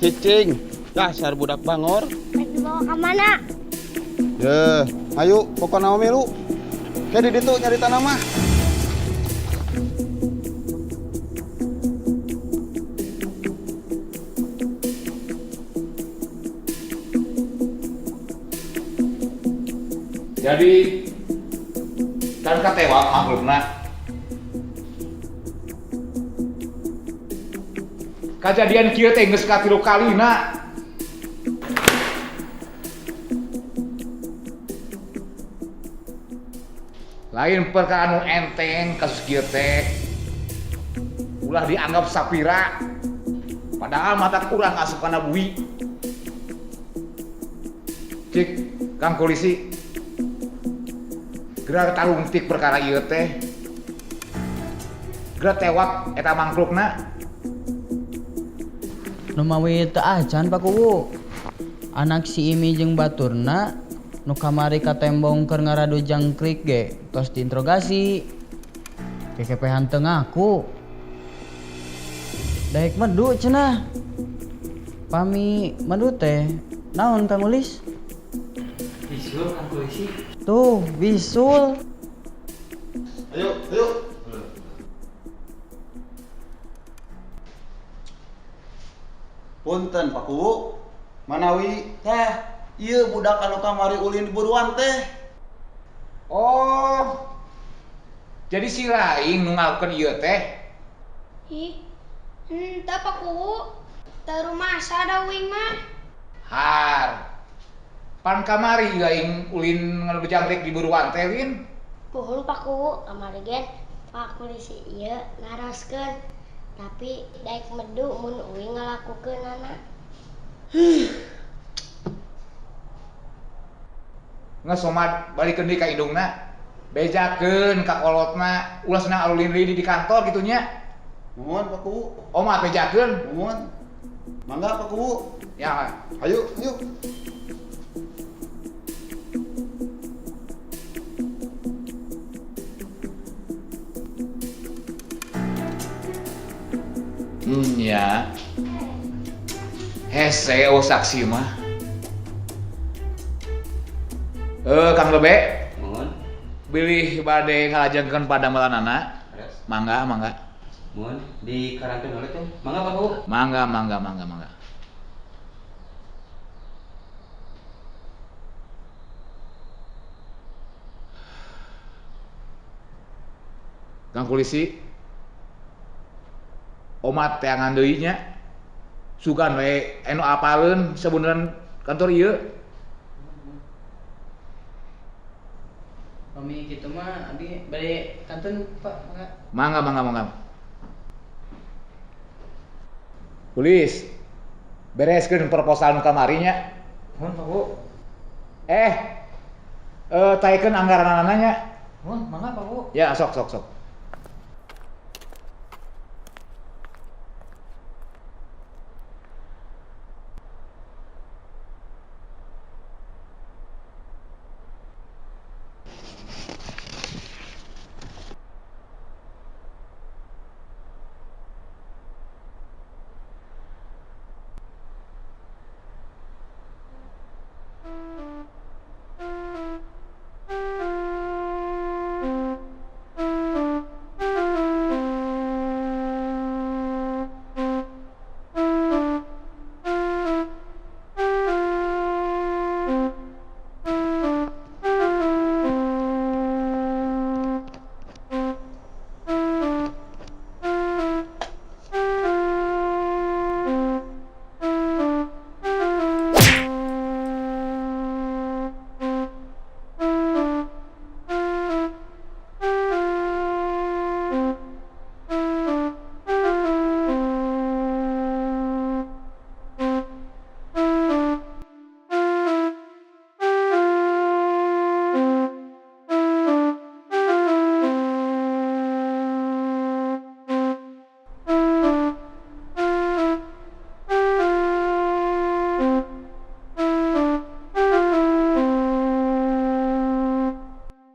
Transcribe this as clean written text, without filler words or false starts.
Cicing, dasar budak bangor. Rek dibawa ka mana? Yeuh, ayo pokona mah milu. Ke di ditu nyaritana mah. Jadi kan katewak makhlukna. Kajadian kieu teh geus katilu kalina. Lain perkara nu enteng kasus kieu teh. Ulah dianggap sapira. Padahal mata kurang asup kana bui. Cik, Kang Polisi. Gerak tarungtik perkara ieu teh. Gerak tewak eta mangklukna. Nu mawi teu acan Pak Kuwu. Anak si Imi jeung baturna nu kamari katembong keur ngaradu jangkrik ge tos diinterogasi. Kekepehan teu ngaku. Daek medu cenah. Pami medu teh naon Kang Ulis? Bisul Kang Polisi. Tuh, bisul. Ayo, ayo. Punten Pak Kuwu. Manawi teh ieu budak anu kamari ulin di buruan teh. Oh. Jadi si Raing nu ngalakukeun ieu teh. Ih, henteu Pak Kuwu. Teu rumasa da uing mah. Har. Pan kamari aing ulin ngadu jangkrik di buruan teh Win. Bohong Pak Kuwu, kamari gen Pak Polisi ieu naroskeun. Tapi daek medu mun uing ngalakukeunana. Geus somad balikeun deui ka indungna. Bejakeun ka kolotna, ulah senang alulin deui di kantor kitu nya. Nuhun Pak Kuwu. Omat bejakeun. Nuhun. Mangga Pak Kuwu. Ya. Ayo, ayo. Ya. Hese eueuh saksi mah. Kang Bebe. Mohon. Bilih bade ngalajengkeun padamelanana. Beres. Mangga, mangga. Mohon di karantina oleh teh. Mangga Pak Bu. Mangga, mangga, mangga, mangga. Kang Polisi. Omat teangan deui nya. Sugan we anu apaleun sabenerna kantor ieu. Pami kitu mah abdi bade kantun Pak, mangga. Mangga, mangga, mangga. Polis, bereskeun proposal nu kamari nya. Mohon Pak Bu. Taikeun anggaranana nya. Mohon, mangga Pak Bu. Ya, sok, sok, sok.